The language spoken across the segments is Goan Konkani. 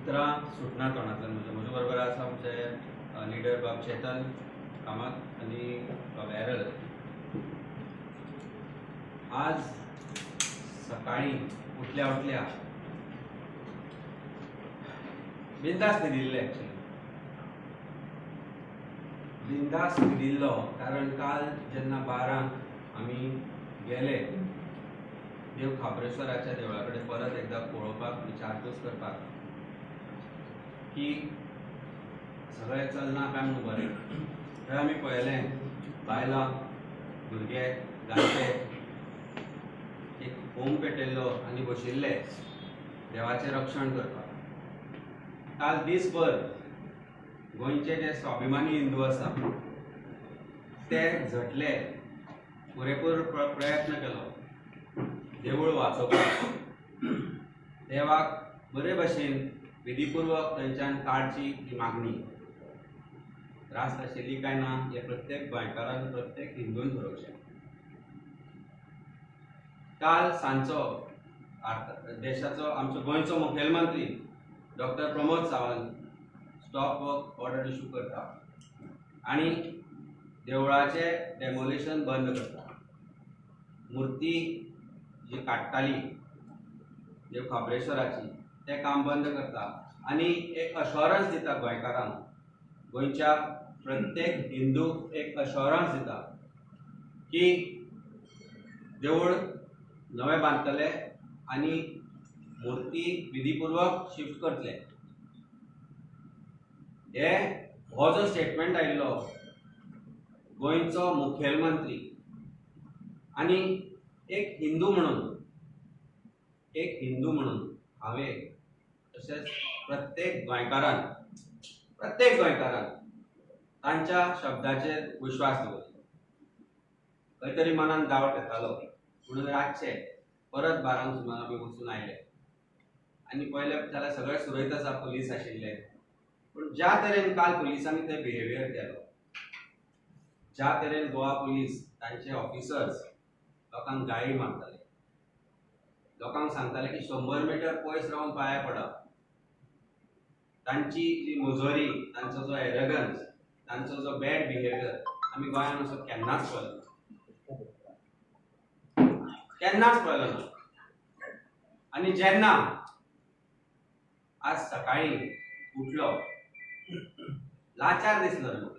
उतरां सुटना तोंडांतल्यान म्हज्या. म्हज्या बरोबर आसा आमचे लिडर बाब चेतन कामत आनी बाब एरल. आज सकाळी उठल्या उठल्या बिंदास न्हिदिल्ले, एक्चुअली बिंदास न्हिदिल्लो, कारण काल जेन्ना 12 आमी गेले देव खाप्रेश्वराच्या देवळा कडेन परत एकदा पळोवपाक, विचारपूस करपाक की सगळें चलना काय म्हणून बरें, थंय आमी पळयलें बायलां, भुरगे, जाणटे एक होम पेटयल्लो आनी बशिल्ले देवाचें रक्षण करपाक. काल दीसभर गोंयचे जे स्वाभिमानी हिंदू आसा ते झटले, पुरेपूर प्रयत्न केलो देवूळ वाचोवपाक, देवाक बरे भशेन विधीपूर्वक थंयच्यान काडची ही मागणी. त्रास आशिल्ली काय ना हें प्रत्येक गोंयकारान, प्रत्येक हिंदून थारोवचें. काल सांजचो देशाचो, आमचो गोंयचो मुखेलमंत्री doctor Pramod Sawant stop work order issue करता आनी देवळाचें डेमोलिशन बंद करता. मूर्ती जी काडटाली देव खाप्रेश्वराची तें काम बंद करता आनी एक अशोरन्स दिता गोंयकारांक, गोंयच्या प्रत्येक हिंदूक एक अशोरन्स दिता की देवूळ नवें बांदतले आनी मूर्ती विधीपूर्वक शिफ्ट करतले. हे हो जो स्टेटमेंट आयिल्लो गोंयचो मुखेलमंत्री आनी एक हिंदू म्हणून, एक हिंदू म्हणून हांवें तशेंच प्रत्येक गोंयकारान, प्रत्येक गोंयकारान तांच्या शब्दाचेर विश्वास दवरलो. खंय तरी मनान डावट येतालो म्हणून रातचे परत 12 सुमार आमी वचून आयले आनी पयले जाल्यार सगळें सुरयत आसा, पुलीस आशिल्ले. पूण ज्या तरेन काल पुलिसांनी ते बिहेवियर केलो, ज्या तरेन गोवा पुलीस तांचे ऑफिसर्स लोकांक गाळी मारताले, लोकांक सांगताले की 100 मिटर पयस रावन पांया पडप, तांची जी मुजोरी, तांचो जो एरगन्स, तांचो जो बॅड बिहेवियर आमी गोंयांत असो केन्नाच पळयलो ना, केन्नाच पळयलो ना. आनी जेन्ना आज सकाळी उठलो लाचार दिसलो रे म्हाका.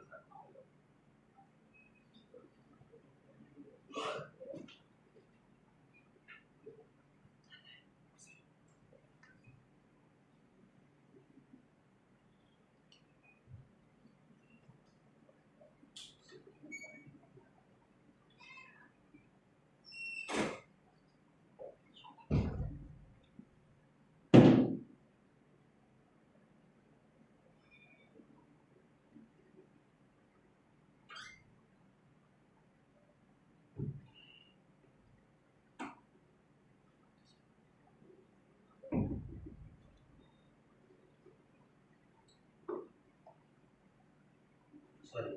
सॉरी,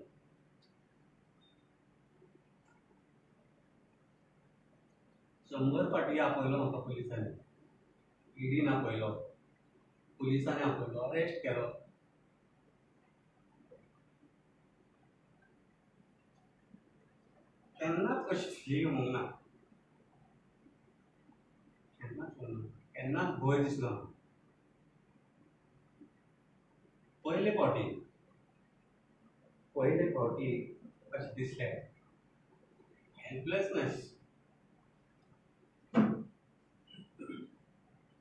100 फावटी आपयलो म्हाका पुलिसांनी, ईडीन आपयलो, पुलिसांनी आपयलो, अरेस्ट केलो. केन्नाच कशी फिलींग येवंक ना, केन्नाच येवंक ना, केन्नाच भंय दिसलो ना. पयले फावटी, पयले फावटी अशें दिसलें हेल्पलेसनेस.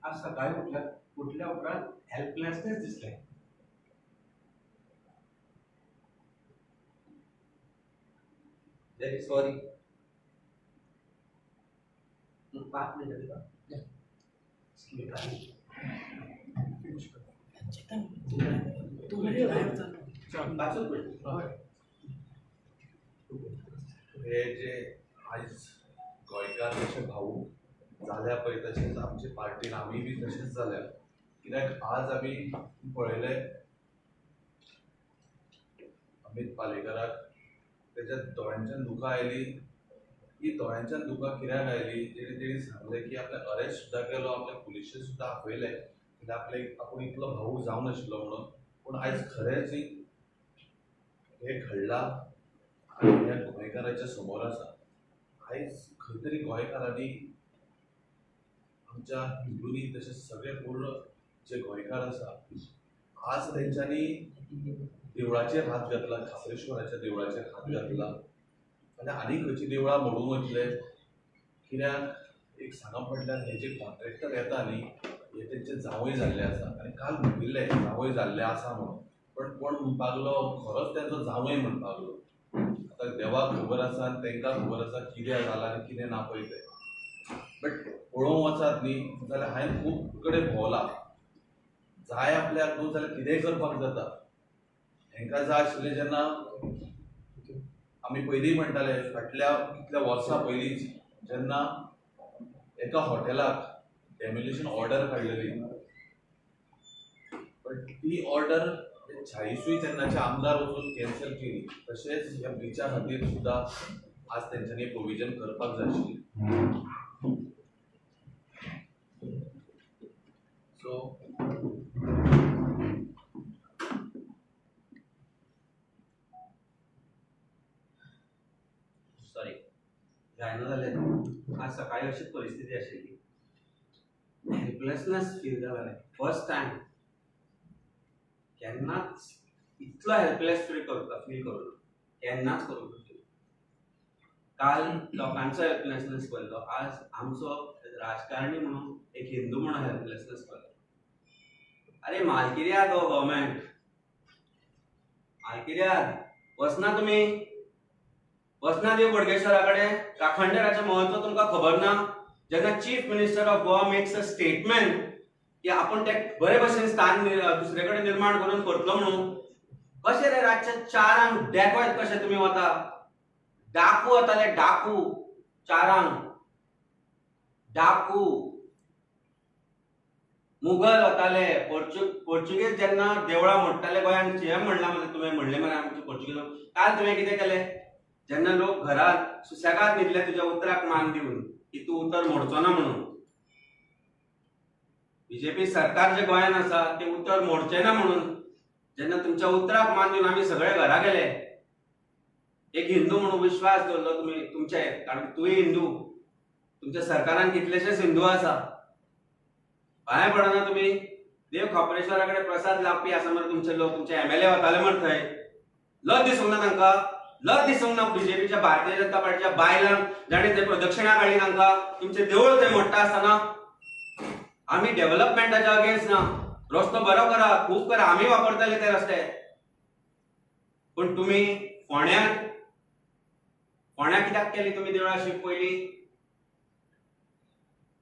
आज सकाळी उठल्या उठल्या उपरांत हेल्पलेसनेस दिसलें. Very sorry. 5 मिनिटं दिता. पांचूच मिनट. हे जे आयज गोंयकार जशे भावूक जाल्या पळय तशेंच आमचे पार्टीन आमी बी तशेंच जाल्या. कित्याक आज आमी पळयलें अमीत पालेकराक तेच्या दोळ्यांच्यान दुकां आयली. ही दोळ्यांच्यान दुकां कित्याक आयली, तेणी तेणी सांगलें की आपल्याक अरेस्ट सुद्दां केलो, आपल्याक पुलिशेन सुद्दां आपयलें, कित्याक आपले आपूण इतलो भावूक जावं नाशिल्लो म्हणून, पूण आयज खरेंच हें घडलां आनी ह्या गोंयकाराच्या समोर आसा. आयज खंय तरी गोंयकारांनी, आमच्या हिंदूंनी, तशेंच सगळे पूर्ण जे गोंयकार आसा, आज तेंच्यांनी देवळाचेर हात घातला, खाप्रेश्वराच्या देवळाचेर हात घातला आनी आनी खंयची देवळां मोडूंक वतले. कित्याक एक सांगप म्हटल्यार हे जे कॉन्ट्रॅक्टर येता न्ही, हे तेंचे जांवय जाल्ले आसा आनी काल म्हणिल्लें जांवय जाल्ले आसा म्हणून, पण कोण म्हणपाक लागलो खरोच तेंचो जांवय म्हणपाक लागलो. आतां देवाक खबर आसा आनी तेंकां खबर आसा कितें जालां आनी कितें ना पळय तें. बट पळोवंक वचात न्ही जाल्यार हांवें खूब कडेन भोंवलां, जाय आपल्याक न्हू जाल्यार कितेंय करपाक जाता. हेंकां जाय आशिल्लें जेन्ना आमी पयलीं म्हणटाले, फाटल्या कितल्या वर्सां पयलींच जेन्ना एका हॉटेलाक डेमोलिशन ऑर्डर काडलेली, पण ती ऑर्डर 40 तेन्नाचे आमदार वचून कॅन्सल केली. तशेंच ह्या ब्रिजा खातीर सुद्दां आज तेंच्यांनी प्रोविजन करपाक जाय आशिल्ली. सो सॉरी जायना जालें. आज सकाळी अशीच परिस्थिती आशिल्ली, हेल्पलेसनेस फील जालें फर्स्ट टायम. केन्नाच इतलो हेल्पलेस फील करता फील करूं केन्नाच करूंक ना. काल लोकांचो हेल्पलेसनेस पळयलो, आज आमचो राजकारणी म्हणून एक हिंदू म्हणून हेल्पलेसनेस पळयलो. अरे मालकिर्याद हो गव्हर्मेंट, मालकिर्याद. वचना तुमी, वचना देव बोडगेश्वरा कडेन. राखणदाराचें म्हत्व तुमकां खबर ना. जेन्ना chief minister of Goa makes a statement की आपूण ते बरे भशेन स्थान दुसरे कडेन निर्माण करून करतलो म्हणून, कशें रे रातच्या 4 डेकोयत कशें तुमी वता? डाकू वताले, डाकू 4, डाकू मुगल वताले, पोर्चुगीज जेन्ना देवळां मोडटाले गोंयांत, सीएम म्हणलां मरे तुवें, म्हणलें मरे आमचे पोर्चुगीज. काल तुवें कितें केलें? जेन्ना लोक घरांत सुसेगाद न्हिदले तुज्या उतराक मान दिवन की तूं उतर मोडचो ना म्हणून, बीजेपी सरकार जे गोंयांत आसा तें उतर मोडचें ना म्हणून जेन्ना तुमच्या उतराक मान दिवन आमी सगळे घरा गेले, एक हिंदू म्हणून विश्वास दवरलो तुमी तुमचे, कारण तूंय हिंदू, तुमच्या सरकारान कितलेशेच हिंदू आसा. पांय पडना तुमी. देव खाप्रेश्वरा कडेन प्रसाद लावपी आसा मरे तुमचे लोक, तुमचे एमएलए वताले मरे थंय. लज दिसूंक ना तांकां? लज दिसूंक ना बीजेपीच्या, भारतीय जनता पार्टीच्या बायलांक जाणें थंय प्रदक्षिणा काडली तांकां, तुमचें देवूळ थंय मोडटा आसतना? आमी डेव्हलपमेंटाच्या अगेन्स्ट ना, रस्तो बरो करा, खूब करा, आमी वापरतले ते रस्ते. पूण तुमी फोंड्यां कित्याक केली तुमी देवळां शिफ्ट पयली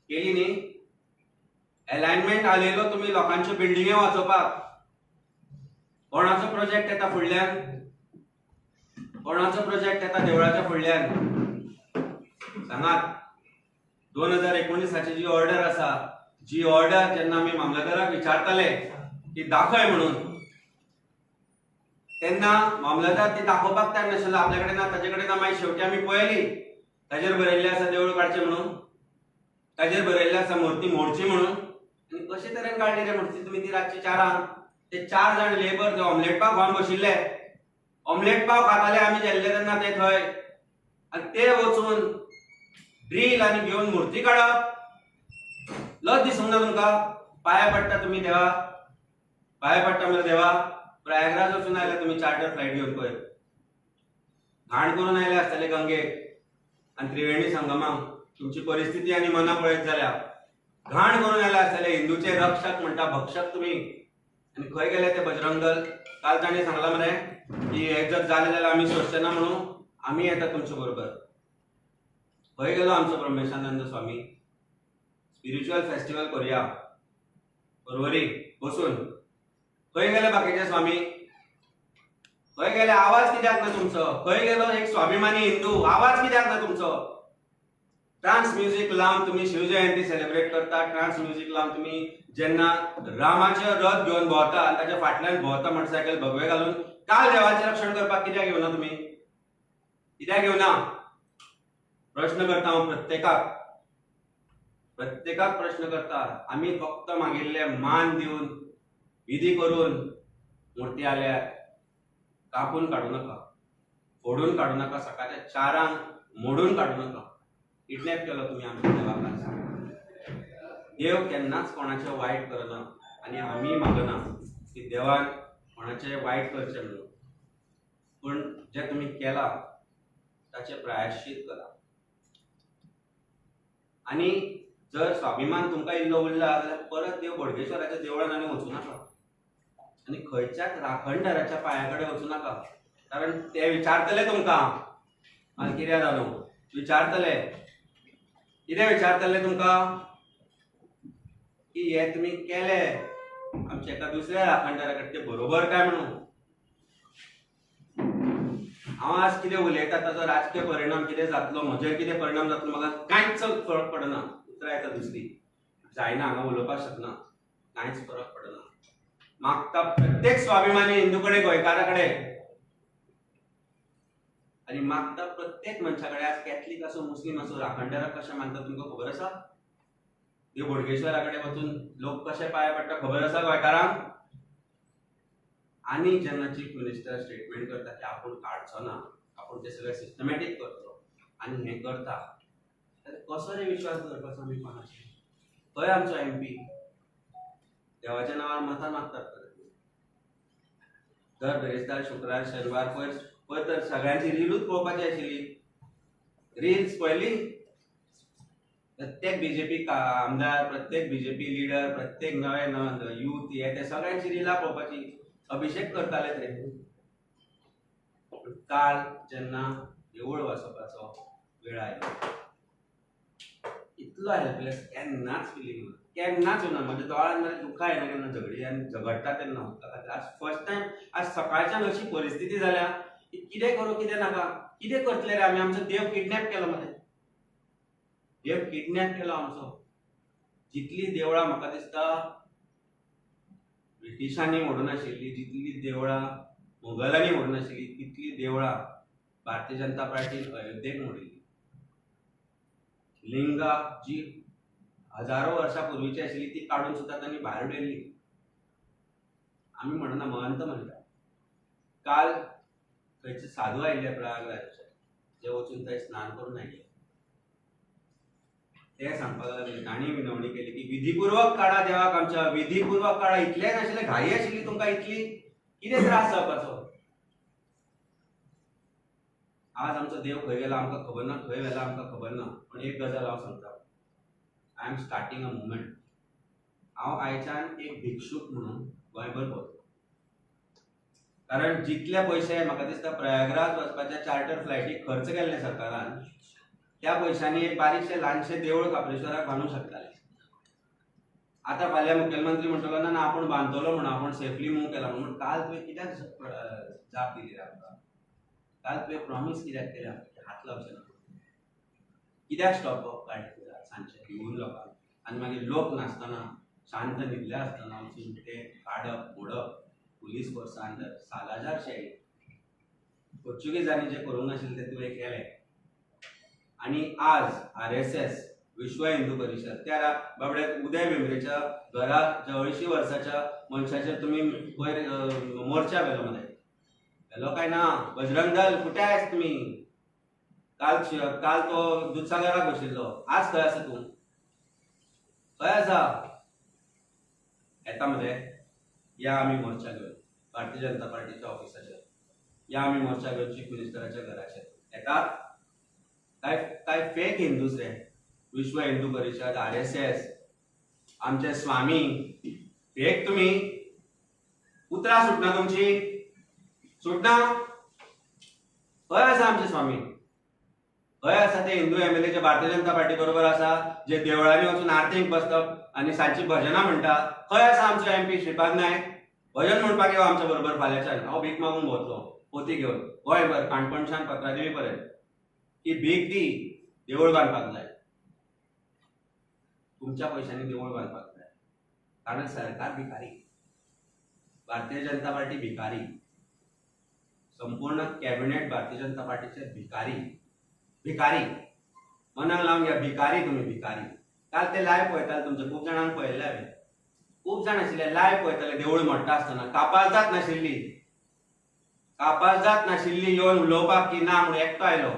केली न्ही? एलायनमेंट आलेलो तुमी लोकांच्यो बिल्डिंगे वाचोवपाक. कोणाचो प्रोजेक्ट येता फुडल्यान? कोणाचो प्रोजेक्ट येता देवळाच्या फुडल्यान? सांगात. 2019 जी ऑर्डर आसा, जी ऑर्डर जेन्ना आमी मामलेदाराक विचारताले की दाखय म्हणून, तेन्ना मामलेदार ती दाखोवपाक तयार नाशिल्लो, आपल्या कडेन ना, ताजे कडेन ना. मागीर शेवटी आमी पळयली, ताजेर बरयल्लें आसा देवूळ काडचें म्हणून, ताजेर बरयल्लें आसा मूर्ती मोडची म्हणून. आनी कशे तरेन काडली रे मूर्ती तुमी ती रातची 4? ते 4 जाण लेबर ते ऑमलेट पाव खावन बशिल्ले, ऑमलेट पाव खाताले आमी जेल्ले तेन्ना ते थंय, आनी ते वचून ड्रील आनी घेवन मूर्ती काडप. लज दिसूंक ना तुमकां? पांया पडटा तुमी देवा, पांया पडटा मरे देवा. प्रयागराज वचून आयले तुमी चार्टर फ्लायट घेवन, पळय घाण करून आयले आसतले गंगेक आनी त्रिवेणी संगमाक. तुमची परिस्थिती आनी मनां पळयत जाल्यार घाण करून आयले आसतले. हिंदूचे रक्षक म्हणटा, भक्षक तुमी. आनी खंय गेले ते बजरंग दल? काल ताणें सांगलां मरे की हे जर जालें जाल्यार आमी सोंसचे ना म्हणून, आमी येता तुमचे बरोबर. खंय गेलो आमचो ब्रह्मेशानंद स्वामी? स्पिरिच्युअल फेस्टिवल करुया परवरी बसून. खंय गेले बाकीचे स्वामी? खंय गेले? आवाज कित्याक ना तुमचो? खंय गेलो एक स्वाभिमानी हिंदू? आवाज कित्याक ना तुमचो? ट्रान्स म्युजीक लावन तुमी शिवजयंती सेलिब्रेट करता, ट्रान्स म्युजीक लावन तुमी जेन्ना रामाचे रथ घेवन भोंवता आनी ताच्या फाटल्यान भोंवता मोटरसायकल भगवे घालून, काल देवाचें रक्षण करपाक कित्याक येवना तुमी? कित्याक येवना? प्रश्न करता हांव प्रत्येकाक. प्रत्येकाक प्रश्न करता. आमी फक्त मागिल्ले मान दिवन विधी करून मुर्ती आल्यार कापून काडूं नाका, फोडून काडूं नाका, सकाळच्या 4 मोडून काडूं नाका. किडनॅप केलो तुमी आमच्या देवाक. देव केन्नाच कोणाचें वायट करना आनी आमी मागना की देवान कोणाचें वायट करचें म्हणून, पूण जें तुमी केलां ताचें प्रायश्चीत करा. आनी जर स्वाभिमान तुमकां इल्लो उरला जाल्यार परत देव बोडगेश्वराच्या देवळान आनी वचूं नाका आनी खंयच्याच राखणदाराच्या पांया कडेन वचूं नाका, कारण ते विचारतले तुमकां मालकिऱ्या जालो विचारतले. कितें विचारतले तुमकां की हे तुमी केले आमच्या एका दुसऱ्या राखणदारा कडेन ते बरोबर काय म्हणून. हांव आज कितें उलयता ताचो राजकीय परिणाम कितें जातलो, म्हजेर कितें परिणाम जातलो म्हाका कांयच फरक पडना. उतरां येता दुसरी जायना, हांगा उलोवपाक शकना, कांयच फरक पडना. मागता प्रत्येक स्वाभिमानी हिंदू कडेन, गोंयकारा कडेन, आनी मागता प्रत्येक मनशा कडेन, आज कॅथलीक आसूं मुस्लीम आसूं, राखणदाराक कशें मानता तुमकां खबर आसा? देव बोडगेश्वरा कडेन वचून लोक कशे पांय पडटा खबर आसा गोंयकारांक? आनी जेन्ना चीफ मिनिस्टर स्टेटमेंट करता की आपूण काडचो ना, आपूण ते सगळें सिस्टमॅटीक करतलो आनी हें करता, जाल्यार कसो रे विश्वास दवरपाचो आमी कोणाचेर? खंय आमचो एमपी देवाच्या नांवार मतां मागतात परत दर बिरेस्तार, शुक्रार, शेनवार. पयर पयर तर सगळ्यांची रिलूच पळोवपाची आशिल्ली. रिल्स पळयली? प्रत्येक बीजेपी आमदार, प्रत्येक बीजेपी लिडर, प्रत्येक नवे नवे यूथ हे ते सगळ्यांची रिलां पळोवपाची. अभिषेक करताले ते. काल जेन्ना देवूळ वाचोवपाचो वेळ आयलो, इतलो हेल्पलेस केन्नाच फिलींग ना, केन्नाच येवना. म्हज्या दोळ्यान मरे दुखां येना केन्ना झगडी आनी झगडटा तेन्ना उदका खातीर. आज फर्स्ट टायम आज सकाळच्यान अशी परिस्थिती जाल्या की कितें करूं कितें नाका. कितें करतले रे आमी? आमचो देव किडनॅप केलो मरे, देव किडनॅप केलो आमचो. जितली देवळां म्हाका दिसता ब्रिटिशांनी मोडून आशिल्ली, जितली देवळां मुघलांनी मोडून आशिल्ली, तितली देवळां भारतीय जनता पार्टीन अयोध्येक मोडिल्ली. लिंगा जी हजारो वर्सां पूर्वीची आशिल्ली ती काडून सुद्दां तांणी भायर उडयल्ली. आमी म्हणना, महंत म्हणटा. काल थंयचे साधू आयिल्ले प्रयागराजाचे, जे वचून थंय स्नान करून आयिल्ले, ते सांगपाक लागले. तांणी विनवणी केली की विधीपूर्वक काडा देवाक आमच्या, विधीपूर्वक काडा. इतलें नाशिल्लें, घाई आशिल्ली तुमकां इतली, कितें त्रास जावपाचो? आज आमचो देव खंय गेला आमकां खबर ना, खंय व्हेला आमकां खबर ना. पूण एक गजाल हांव सांगता, I am starting a movement. हांव आयच्यान एक भिक्षूक म्हणून गोंयभर भोंवतलो, कारण जितले पयशे म्हाका दिसता प्रयागराज वचपाच्या चार्टर फ्लायटीक खर्च केल्ले सरकारान, त्या पयशांनी एक बारीकशें ल्हानशें देवूळ खाप्रेश्वराक बांदूंक शकताले. आतां फाल्यां मुखेलमंत्री म्हणटलो ना ना आपूण बांदतलो म्हणून, आपूण सेफली मूव केला म्हणून. काल तुवें कित्याक जाप दिली रे आमकां? काल तुवें प्रॉमीस कित्याक केलें आमकां हात लावचें ना? कित्याक स्टॉप काडलें सांजचें भिवून लोकांक? आनी मागीर लोक नासतना, शांत न्हिदले आसतना वचून ते काडप, मोडप, पुलीस फोर्सान सालाजार शेळी. पोर्चुगेजांनी जें करूंक नाशिल्लें तें तुवें केलें. आनी आज RSS, विश्व हिंदू परिशद, त्या बाबड्या उदय भेंब्रेच्या घरा 150 वर्साच्या मनशाचेर तुमी वयर मोर्चा व्हेलो मरे. व्हेलो काय ना? बजरंग दल कुठे आहेस तुमी? काल काल तो दुधसागराक बशिल्लो, आज खंय आसा तूं? खंय आसा? येता मरे? या आमी मोर्चा घेवन भारतीय जनता पार्टीच्या ऑफिसाचेर, या आमी मोर्चा घेवन चीफ मिनिस्टराच्या घराचेर. येतात काय? काय फेक हिंदूस रे विश्व हिंदू परिशद, RSS, आमचे स्वामी फेक तुमी. उतरां सुटना तुमची, सुटना. खंय आसा आमचे स्वामी? खंय आसा ते हिंदू एमएलए जे भारतीय जनता पार्टी बरोबर आसा, जे देवळांनी वचून आरतीक बसतात आनी सांजची भजनां म्हणटा? खंय आसा आमचो एमपी श्रीपाद नायक? भजन म्हणपाक यो आमच्या बरोबर फाल्यांच्यान. हांव भीक मागूंक भोंवतलो पोती घेवन गोंयभर, काणकोणच्यान पत्रादेवी पर्यंत, की भीक दी, देवूळ बांदपाक जाय. तुमच्या पयशांनी देवूळ बांदपाक जाय, कारण सरकार भिकारी, भारतीय जनता पार्टी भिकारी, संपूर्ण कॅबिनेट भारतीय जनता पार्टीचे भिकारी. भिकारी, मनाक लावन घ्या, भिकारी तुमी, भिकारी. काल ते लायव्ह पळयताले तुमचे, खूब जाणांक पळयल्ले हांवें, खूब जाण आशिल्ले लायव्ह पळयताले. देवूळ मोडटा आसतना कापास जात नाशिल्ली, कापास जात नाशिल्ली येवन उलोवपाक की ना म्हणून एकटो आयलो,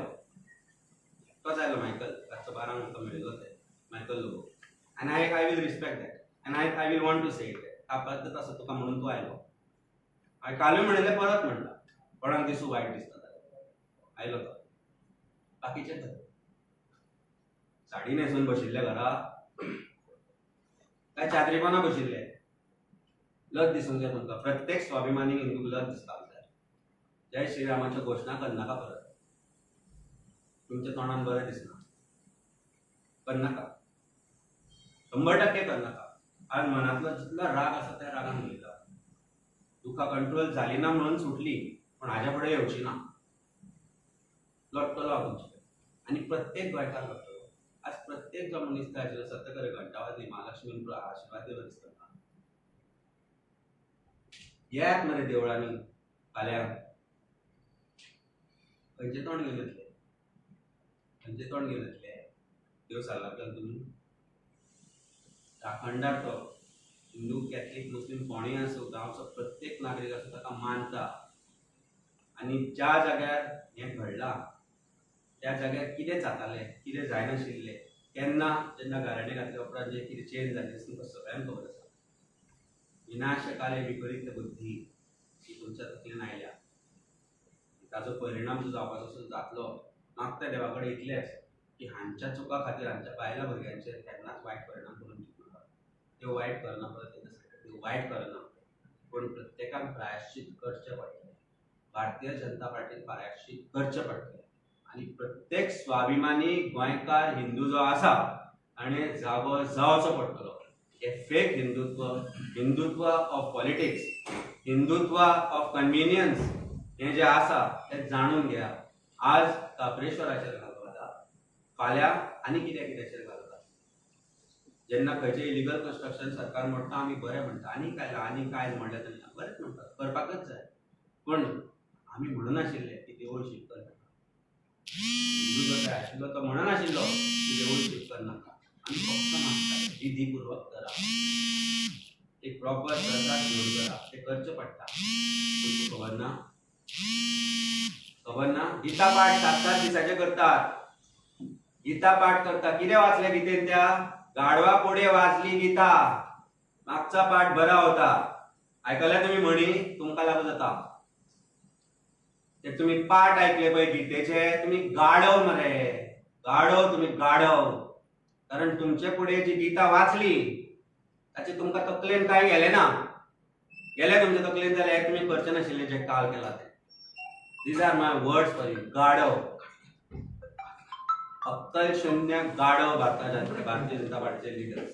एकटोच आयलो मायकल. रातचो 12 म्हाका मेळिल्लो ते मायकल लोबो. आनी I will respect that and I will want to say it. कापास जात आसा तुका म्हणून तूं आयलो. हांवें कालूय म्हणिल्लें, परत म्हणटा, कोणाक दिसूं वायट दिसता जाल्यार आयलो तो. बाकीचे खंय साडी न्हेसून बशिल्ले घरा, काय चादरीपना बशिल्ले? लज दिसूंक जाय तुमकां. प्रत्येक स्वाभिमानी हिंदूक लज दिसपाक जाय. जय श्रीरामाच्यो घोशणा करनाका परत, तुमच्या तोंडान बरें दिसना, करनाका, 100% करनाका. आज मनांतलो जितलो राग आसा त्या रागान उलयता. दुखां कंट्रोल जाली ना म्हणून सुटली, पण हाज्या फुडें येवची ना. लडटलो हांव तुमचे आनी प्रत्येक गोंयकार लडटलो. आज प्रत्येक जो मनीस थंय आशिल्लो सत्य खरें घंटा वाजली, महालक्ष्मीन आशिर्वाद दिलो दिसता. येयात मरे देवळांनी फाल्यां, खंयचें तोंड घेवन येतले, खंयचें तोंड घेवन येतले? देव साल्वार तुमी राखणदार तो. हिंदू, कॅथलीक, मुस्लीम कोणूय आसूं, गांवचो प्रत्येक नागरीक आसूं, ताका मानता. आनी ज्या जाग्यार हें घडलां त्या जाग्यार कितें जातालें, कितें जायनाशिल्लें, केन्ना जेन्ना गाराणें घातल्या उपरांत जें कितें चेंज जालें तुमकां सगळ्यांक खबर आसा. विनाशकाले विपरीत बुद्धी ही तुमच्या तकलेन आयल्या, ताजो परिणाम जो जावपाचो आसा जातलो. मागता देवा कडेन इतलेंच की हांच्या चुका खातीर हांच्या बायलां भुरग्यांचेर केन्नाच वायट परिणाम करून दिवं नाका. त्यो वायट करना परत तेच्या, त्यो वायट करना, पूण प्रत्येकान प्रायश्चित करचें पडटलें. भारतीय जनता पार्टीन प्रायश्चित करचें पडटलें. आनी प्रत्येक स्वाभिमानी गोंयकार हिंदू जो आसा ताणें जागो जावचो पडटलो. हे fake Hindutva, Hindutva of politics, Hindutva of convenience हें जें आसा तें जाणून घेया. आज काप्रेश्वराचेर घालो आतां, फाल्यां आनी कित्या कित्याचेर घालता. जेन्ना खंयचें इलिगल कन्स्ट्रक्शन सरकार मोडटा आमी बरें म्हणटा, आनी काय आनी काय म्हणलें तेन्ना बरेंच म्हणटा, करपाकच जाय. पूण आमी म्हणनाशिल्ले की देवूळ शीप करनाका. हिंदू जो काय आशिल्लो तो म्हणनाशिल्लो की देवूळ शीप करनाका. आमी फक्त मागताले विधीपूर्वक करा, एक प्रॉपर प्रसाद घेवन करा, तें करचें पडटा. तुमकां खबर ना, खबर ना? गीता पाठ 7-7 दिसाचे करतात, गीता पाठ करता. कितें वाचलें गीतेन? त्या गाढवा पुढे वाचली गीता, मागचा पाठ बरा होता. आयकल्या तुमी म्हणी? तुमकां लागू जाता ते. तुमी पाठ ऐकले पळय गीतेचे, तुमी गाढव मरे, गाढव, तुमी गाढव. कारण तुमचे फुडें जी गीता वाचली ताचे तुमकां तकलेन कांय गेलें ना. गेलें तुमच्या तकलेन जाल्यार हें तुमी करचें नाशिल्लें जें काल केलां तें. These are my words for you. गाढव, अक्कल शून्य गाढव भारतीय जनता पार्टीचे लिडर्स.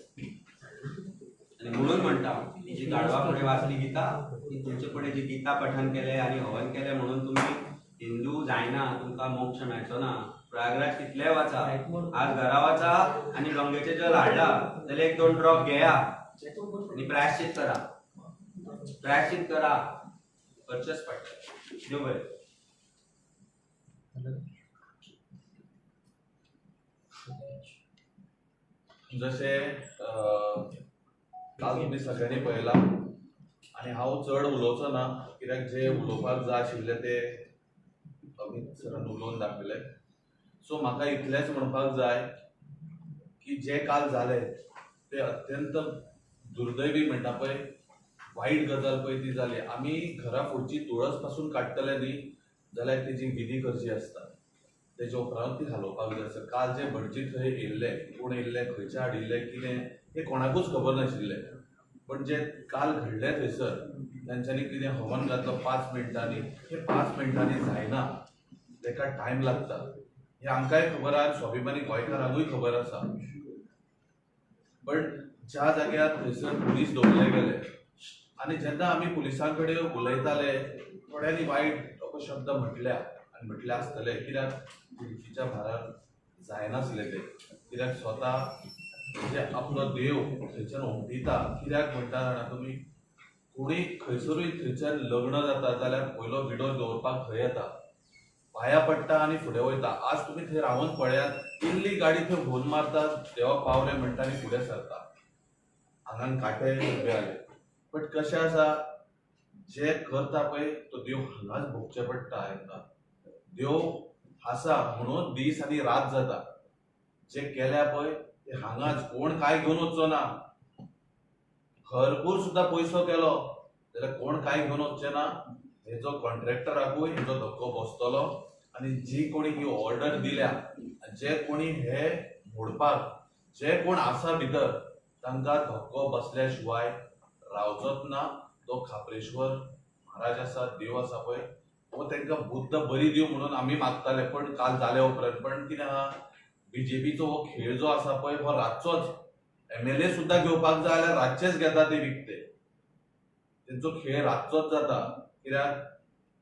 आनी म्हणून म्हणटा, जी गाढवा फुडें वाचली गीता, ती तुमचे फुडें जी गीता पठन केलें आनी हवन केलें म्हणून तुमी हिंदू जायना, तुमकां मोक्ष मेळचो ना. प्रयागराज कितलेय वाचा, आज घरा वचा आनी गंगेचें जल हाडला जाल्यार 1-2 ड्रॉप घेया आनी प्रायश्चित करा, प्रायश्चित करा, करचेंच पडटलें. देव बरें. जशें काल तुमी सगळ्यांनी पळयलां आनी हांव चड उलोवचो ना, कित्याक जे उलोवपाक जाय आशिल्लें ते अमीत सरान उलोवन दाखयलें. सो म्हाका इतलेंच म्हणपाक जाय की जें काल जालें तें अत्यंत दुर्दैवी म्हणटा पळय, वायट गजाल पळय ती जाली. आमी घरा फुडची तुळस पासून काडटले न्ही जाल्यार तेजी विधी करची आसता, तेज्या उपरांत ती हालोवपाक जाय आसता. काल जे भटजी थंय येयल्ले, कोण येयल्ले, खंयचे हाडिल्ले, कितें हें कोणाकूच खबर नाशिल्लें. पण जे काल घडलें थंयसर तांच्यांनी कितें हवन घातलो 5 मिनटांनी, हें 5 मिनटांनी जायना, ताका टायम लागता. हें आमकांय खबर आसा, स्वाभिमानी गोंयकारांकूय खबर आसा. पण ज्या जाग्यार थंयसर पुलीस दवरले गेले आनी जेन्ना आमी पुलिसां कडेन उलयताले, थोड्यांनी वायट असो शब्द म्हटल्या आनी म्हटले आसतले, कित्याक तिडकीच्या भारार जायनासले ते, कित्याक स्वता म्हणजे आपलो देव थंयच्यान हुमटिता. कित्याक म्हणटा जाणा तुमी, कोणूय खंयसरूय थंयच्यान लग्न जाता जाल्यार पयलो विडो दवरपाक थंय येता, पांया पडटा आनी फुडें वयता. आज तुमी थंय रावन पळयात, इल्ली गाडी थंय होन मारतात, देवा पावले म्हणटा आनी फुडें सरता. आंगान कांटे उबे जाले. बट कशें आसा, जे करता पळय तो देव हांगाच भोगचें पडटा हेंकां. देव आसा म्हणून दीस आनी रात जाता. जे केल्या पळय ते हांगाच, कोण कांय घेवन वचचो ना. भरपूर सुद्दां पयसो केलो जाल्यार कोण कांय घेवन वचचे ना. हेजो कॉन्ट्रॅक्टराकूय हेजो धक्को बसतलो आनी जी कोणी ही ऑर्डर दिल्या, जे कोणी हे मोडपाक जे कोण आसा भितर, तांकां धक्को बसल्या शिवाय रावचोच ना. तो खाप्रेश्वर महाराज आसा, देव आसा पळय, हो तांकां बुद्द बरी दिवं म्हणून आमी मागताले. पण काल जाल्या उपरांत पण कितें आहा, बीजेपीचो हो खेळ जो आसा पळय हो रातचोच एमएलए सुद्दां घेवपाक जाय जाल्यार रातचेच घेता ते विकते. तेंचो खेळ रातचोच जाता, कित्याक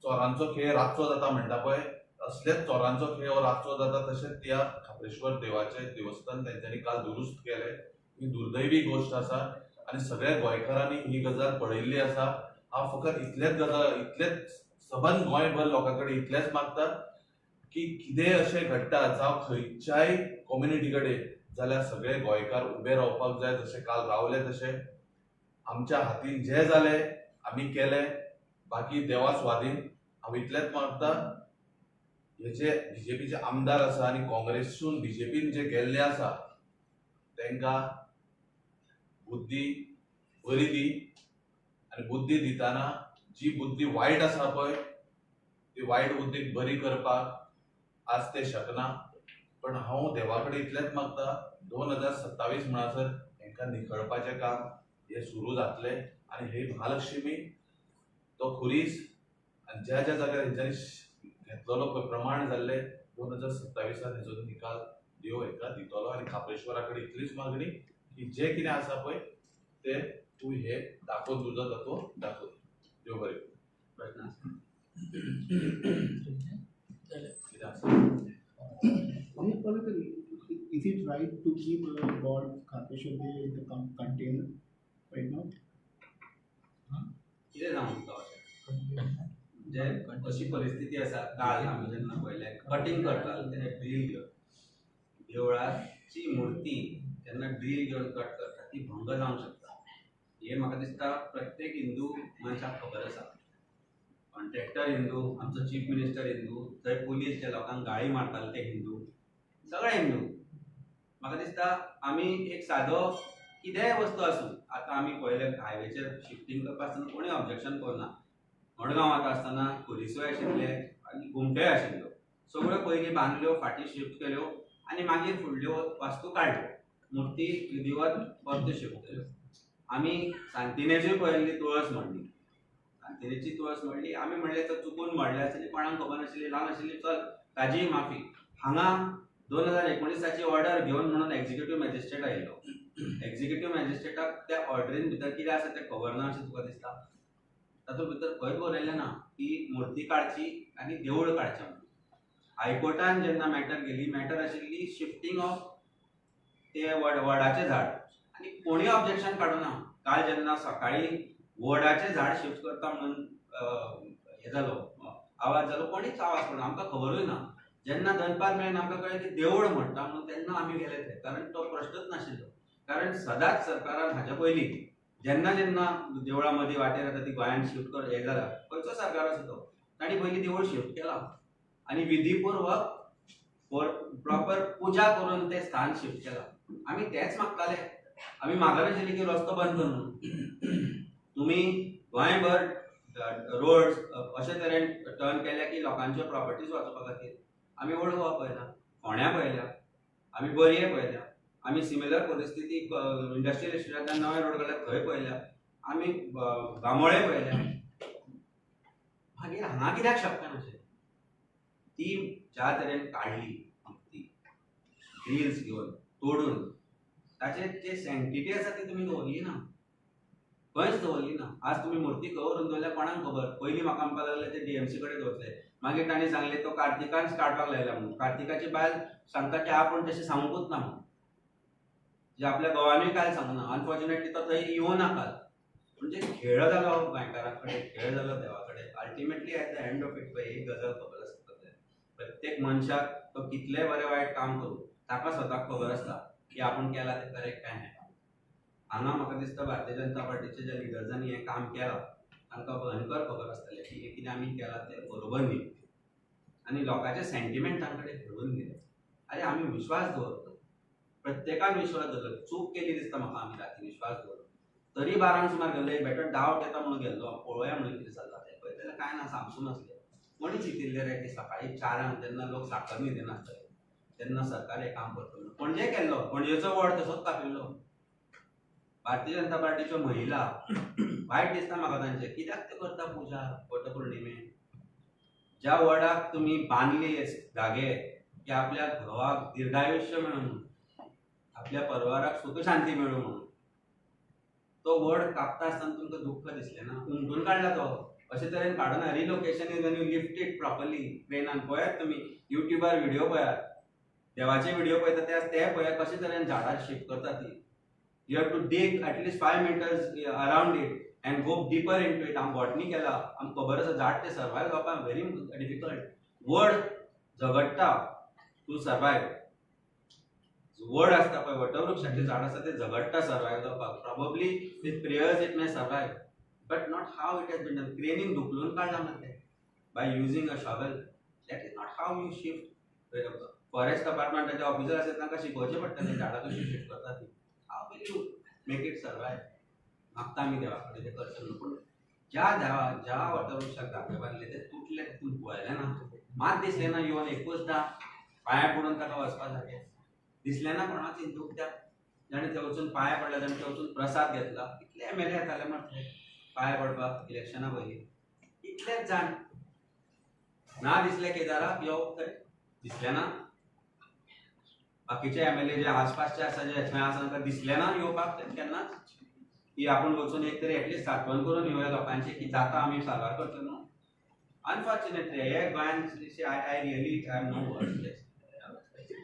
चोरांचो खेळ रातचो जाता म्हणटा पळय, असलेच चोरांचो खेळ हो रातचो जाता. तशेंच त्या खाप्रेश्वर देवाचें देवस्थान तेंच्यांनी काल दुरुस्त केलें. ही दुर्दैवी गोश्ट आसा आनी सगळ्या गोंयकारांनी ही गजाल पळयल्ली आसा. हांव फकत इतलेच गजाल, इतलेच सबंद गोंयभर लोकां कडेन इतलेंच मागता की कितेंय अशें घडटा जावं खंयच्याय कम्युनिटी कडेन जाल्यार सगळे गोंयकार उबे रावपाक जाय, जशे काल रावले तशे. आमच्या हातीन जें जालें आमी केलें, बाकी देवा स्वाधीन. हांव इतलेंच मागता, हे जे बीजेपीचे आमदार आसा आनी काँग्रेसून बीजेपीन जे गेल्ले आसा तांकां बुद्धी बरी दी आनी बुद्धी दितना जी बुद्धी वायट आसा पळय ती वायट बुद्धी बरी करपाक आज ते शकना. पण हांव देवा कडेन इतलेंच मागता, 2027 म्हणसर हेंकां निखळपाचें काम हें सुरू जातलें आनी ही महालक्ष्मी तो खुरीस आनी ज्या ज्या जाग्यार हेंच्यांनी घेतलेलो पळय प्रमाण जाल्लें, 2027 हेजो निकाल देव हेका दितलो. आनी खाप्रेश्वरा कडेन इतलीच मागणी की जें कितें आसा पळय तें तूं हें दाखोवन, तुजो तत्व दाखोवन. देव बरें करूं. प्रश्न आसा? कितें आसा? Is it right to keep God Khapreshwar Dev in the container right now? कितें सांगू तुका अशें म्हणजे अशी परिस्थिती आसा. काल आमी जेन्ना पळयलें कटींग करताले ते ड्रील घेवन, देवळाची मुर्ती जेन्ना ड्रील घेवन कट करता ती भंग जावंक शकता. हें म्हाका दिसता प्रत्येक हिंदू मनशाक खबर आसा. कॉन्ट्रॅक्टर हिंदू, आमचो चीफ मिनिस्टर हिंदू, थंय पुलीस जे लोकांक गाळी मारताले ते हिंदू, सगळे हिंदू. म्हाका दिसता आमी एक सादो कितेंय वस्तू आसूं, आतां आमी पळयलें हायवेचेर शिफ्टींग करपा आसतना कोणूय ऑब्जेक्शन करना. मडगांव वता आसतना खुरीसूय आशिल्ले आनी घुमटेय आशिल्ल्यो, सगळ्यो पयलीं बांदल्यो, फाटीं शिफ्ट केल्यो आनी मागीर फुडल्यो वास्तू काडल्यो, मुर्ती विधिवत परत्यो शिफ्ट केल्यो. आमी सांतिनेजूय पळयल्ली तुळस मोडली, सांतिनेची तुळस मोडली. आमी म्हणलें तर चुकून मोडल्या आसतली, कोणाक खबर नाशिल्ली, ल्हान आशिल्ली, चल ताजीय माफी. हांगा 2019 ऑर्डर घेवन म्हणून एक्झिक्युटीव मॅजिस्ट्रेट आयिल्लो. एक्झिक्युटीव मॅजिस्ट्रेटाक त्या ऑर्डरीन भितर कितें आसा तें खबर ना अशें तुका दिसता? तातूंत भितर खंयच बरयलें ना की मुर्ती काडची आनी देवूळ काडचें म्हणून. हायकोर्टान जेन्ना मॅटर गेली, मॅटर आशिल्ली शिफ्टींग ऑफ ते वडाचें झाड आनी कोणूय ऑब्जेक्शन काडूना. काल जेन्ना सकाळी वडाचें झाड शिफ्ट करता म्हणून हें जालो, आवाज जालो, कोणीच आवाज काडना, आमकां खबरूय ना. जेन्ना दनपार मेरेन आमकां कळ्ळें की देवूळ म्हणटा म्हणून, तेन्ना आमी गेले थंय, कारण तो प्रश्नच नाशिल्लो. कारण सदांच सरकारान हाच्या पयलीं जेन्ना जेन्ना देवळां मदीं वाटेर आतां ती गोंयान शिफ्ट कर हें जाला, खंयचो सरकार आसूं तो, तांणी पयलीं देवूळ शिफ्ट केलां आनी विधीपुर्वक प्रॉपर पुजा करून तें स्थान शिफ्ट केलां. आमी तेंच मागताले, आमी मागनाशिल्ली की रस्तो बंद कर म्हणून. तुमी गोंयभर रोड अशे तरेन टर्न केल्या की लोकांच्यो प्रॉपर्टीज वाचोवपा खातीर. आमी ओल्ड गोवा पळयला, फोंड्या पळयल्या, आमी बोरये पळयल्या, आमी सिमिलर परिस्थिती इंडस्ट्रियल इस्टेटांतल्यान नवे रोड काडल्या थंय पळयल्या, आमी बांबोळे पळयल्या. मागीर हांगा कित्याक शकना अशें? ती ज्या तरेन काडली ती ड्रिल्स घेवन तोडून, ताचे जे सँक्टिटी आसा ती तुमी दवरली ना, खंयच दवरली ना. आज तुमी मुर्ती खंय व्हरून दवरल्या कोणाक खबर. पयलीं म्हाका म्हणपाक लागले ते डीएमसी कडेन दवरतले, मागीर तांणी सांगलें तो कार्तिकान काडपाक लायला म्हणून. कार्तिकाची बायल सांगता की आपूण तशें सांगूंकूच ना म्हणून, जे आपल्या घोवानूय काल सांगना. अनफॉर्च्युनेटली तो थंय येवना काल. म्हणजे खेळ जालो गोंयकारां कडेन, खेळ जालो देवा कडेन. Ultimately at the end of it पळय एक गजाल खबर आसा. प्रत्येक मनशाक तो कितलें बरें वायट काम करूं, ताका स्वताक खबर आसता की आपूण केलां तें करेक्ट काय हें. हांगा म्हाका दिसता भारतीय जनता पार्टीच्या ज्या लिडर्सांनी हें काम केलां तांकां भयंकर खबर आसतलें की हें कितें आमी केलां तें बरोबर न्ही आनी लोकांचे सेंटिमेंट तांचे कडेन खेळून गेले. अरे, आमी विश्वास दवरलो, प्रत्येकान विश्वास दवरलो. चूक केली दिसता म्हाका आमी राती विश्वास दवरलो. तरी 12क सुमार गेल्ले, बेटर डावट येता म्हणून गेल्लो, पळोवया म्हणून कितें चल्लां तें. पळयत जाल्यार कांय ना, सामसूम आसलें. कोणी चिंतिल्लें रे की सकाळीं 4क जेन्ना लोक साकर न्हिदेन आसतले तेन्ना सरकार हें काम करतलो. पणजे केल्लो, पणजेचो वड तसोच कापिल्लो. भारतीय जनता पार्टीच्यो महिला, वायट दिसता म्हाका तांचें. कित्याक ते करता पुजा वटपौर्णिमे? ज्या वडाक तुमी बांदली धागे की आपल्या घोवाक दीर्घायुष्य मेळूं म्हणून, आपल्या परिवाराक सुख शांती मेळूं म्हणून, तो वड कापता आसतना तुमकां दुख्ख दिसलें ना? हुमटून काडला तो. अशे तरेन काडना. Relocation is when you lift it properly क्रेनान. पळयात तुमी युट्यूबार व्हिडिओ पळयात, देवाचे व्हिडिओ पळयता ते ते पळयात कशे तरेन झाडां शिफ्ट करता ती. You have to dig at least 5 meters around it and go deeper into it. आमी बॉटनी केला, आमकां खबर आसा, झाड ते सर्वायव जावपाक व्हेरी डिफिकल्ट. वड झगडटा टू सर्वायव. वड आसता पळय, वटवृक्षाचें झाड आसता, ते झगडटा सर्वायव जावपाक. Probably with prayers it may survive, but not how it has been done. क्रेनीन धुकलून काडला मरे by using a shovel. That is not how you shift. Forest डिपार्टमेंटाचे ऑफिसर आसतात, तांकां शिकोवचें पडटलें झाडां कशी शिफ्ट करता ती. How will you make it survive? मागता आमी देवा कडेन तें करचें म्हणून. पूण ज्या देवा, ज्या वटवृक्षाक धागे बांदले ते तुटले, तितून पळयलें ना मात, दिसलें ना येवन एकूचदां पांया पडून ताका वचपा सारकें दिसलें ना कोणाक हिंदूक त्या जाणें थंय वचून पांया पडला, जाणें थंय वचून प्रसाद घेतला. कितले एमएलए येताले मरे पांया पडपाक इलेक्शना पयलीं, इतलेच जाण ना दिसले केदाराक यो थंय दिसलें ना. बाकीचे एमएलए जे आसपासचे आसा, जे थंय आसा, तांकां दिसलें ना येवपाक ते केन्नाच की आपूण वचून एक तरी एटलिस्ट सांत्वन करून येवया लोकांचें की जाता, आमी साल्वार करतले म्हणून. अनफॉर्च्युनेटली हे गोंयान I really I have no words.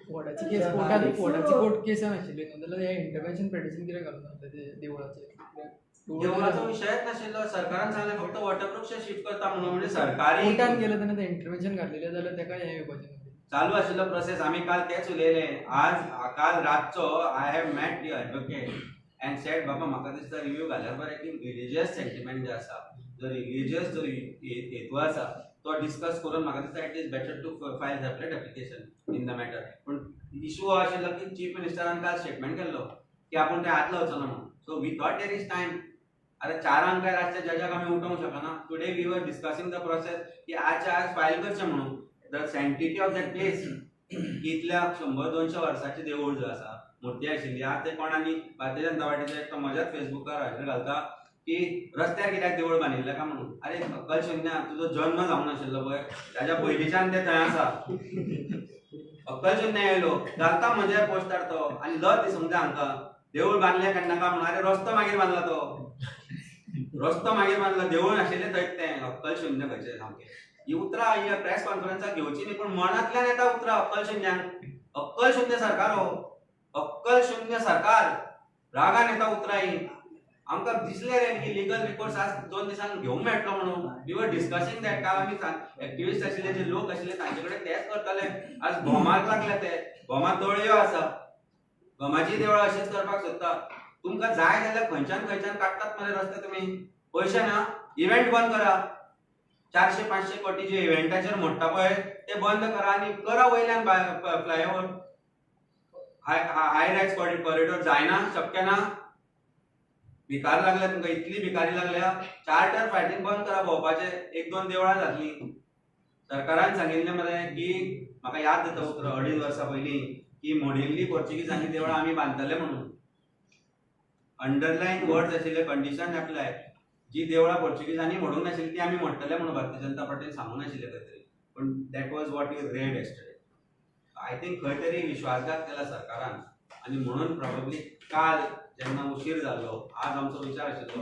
वडाची केस कोर्टात, वडाची कोर्ट केसान आशिल्ली न्हू, जाल्यार हे इंटरवेन्शन पिटिशन कित्याक घालून नासले ते देवळाचे? देवळाचो विशयच नाशिल्लो. सरकारान सांगलें फक्त वटवृक्ष शिफ्ट करता म्हणून, म्हणजे सरकारी कोर्टान गेले तेन्ना ते इंटरवेन्शन घातलेलें जाल्यार तेका हें येवपाचें न्हू. चालू आशिल्लो प्रोसेस. आमी काल तेच उलयले. आज काल रातचो I have met the advocate and said, बाबा, म्हाका दिसता रिव्यू घाल्यार बरें की रिलिजियस सेंटिमेंट जे आसा, जो रिलिजियस जो हेतू आसा तो डिस्कस करून म्हाका दिसता it is better to file separate application in the matter. पूण इशू हो आशिल्लो की चीफ मिनिस्टरान काल स्टेटमेंट केल्लो की आपूण ते हात लावचो ना म्हणून. So we thought there is time. आतां 4क काय रातच्या जजाक आमी उठोवंक शकना. Today we were discussing the process की आजच्या आज फायल करचें म्हणून. The sanctity of that place की इतल्या 100-200 वर्साचें देवूळ जो आसा, मुर्ती आशिल्ली, आज ते कोण आनी भारतीय जनता पार्टीचे एकटो म्हज्याच फेसबुकार हाजेर घालता की रस्त्यार कित्याक देवूळ बांदिल्लें काय म्हणून. अरे अक्कल शुन्य, तुजो जन्म जावंक नाशिल्लो पळय ताच्या पयलींच्यान ते थंय आसा. अक्कल शुन्य येयलो घालता म्हज्या पोस्टार तो आनी लज दिसूंक जाय हांकां. देवूळ बांदलें काय नाका म्हणून. अरे, रस्तो मागीर बांदला तो, रस्तो मागीर बांदला, देवूळ नाशिल्लें थंयच तें. अक्कल शुन्य खंयचें सामकें. ही उतरां ही प्रेस कॉन्फरन्साक घेवची न्ही, पूण मनांतल्यान येता उतरां अक्कल शुन्यांक. अक्कल शुन्य सरकार हो, अक्कल शून्य सरकार. रागान येता उतरां ही. आमकां दिसलें रे की लिगल रिकोर्स आज 2 दिसांक घेवंक मेळटलो म्हणून. We were discussing that. काल आमी एक्टिविस्ट आशिल्ले, जे लोक आशिल्ले तांचे कडेन तेच करताले. आज भोमाक लागले ते, भोमा तळयो आसा, भोमाची देवळां अशीच करपाक सोदता. तुमकां जाय जाल्यार खंयच्यान खंयच्यान काडटात मरे रस्ते तुमी. पयशे ना, इव्हेंट बंद करा. 400-500 कोटी जे इव्हेंटाचेर मोडटा पळय ते बंद करा आनी करा वयल्यान फ्लायओवर, हाय रायज कॉरिडोर. जायना, शक्य ना. भिकार लागल्या तुमकां, इतली भिकारी लागल्या. चार्टर फ्लायटीन बंद करा भोंवपाचे, एक दोन देवळां जातली. सरकारान सांगिल्लें मरे की, म्हाका याद जाता उतरां, 2.5 वर्सां पयलीं की मोडिल्ली पोर्चुगीजांनी देवळां आमी बांदतले म्हणून. अंडरलायन वर्ड्स आशिल्ले, कंडिशन एप्लाय. जी देवळां पोर्चुगीजांनी मोडूंक नाशिल्ली ती आमी मोडटले म्हणून भारतीय जनता पार्टीन सांगूंक नाशिल्लें खंय तरी. पूण that was what you read yesterday. I think खंय तरी विश्वासघात केला सरकारान आनी म्हणून प्रॉबेबली काल जेन्ना उशीर जाल्लो, आज आमचो विचार आशिल्लो.